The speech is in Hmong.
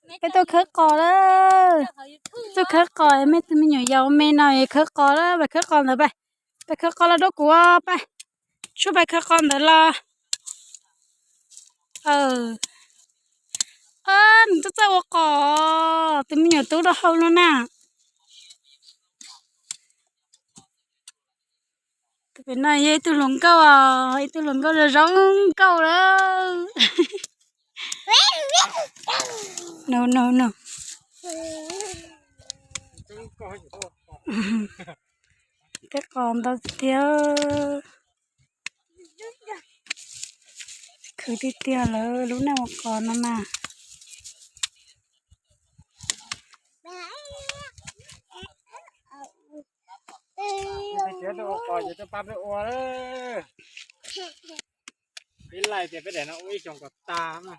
Peb tuaj khawb qos lawm. Tuaj khawb qos, mej tus me nyuam yaus me no khawb qos lawm, pais khawb qos ntawd pais. Pais khawb qos los rau kuv pais. Tshuab pais khawb qos ntawd los. Nws txawj txawj ua qos, tus me nyuam tub rau hauv no na. Tus pem no yog ib tug hluas nkauj, ib tug hluas nkauj zoo zoo nkauj lawm. No no no. Tej qos ntau tiag. Khwv tiag tiag lawm lub neej ua qos no mas. Peb laij tias peb daim no ua ib xyoos kom tag na.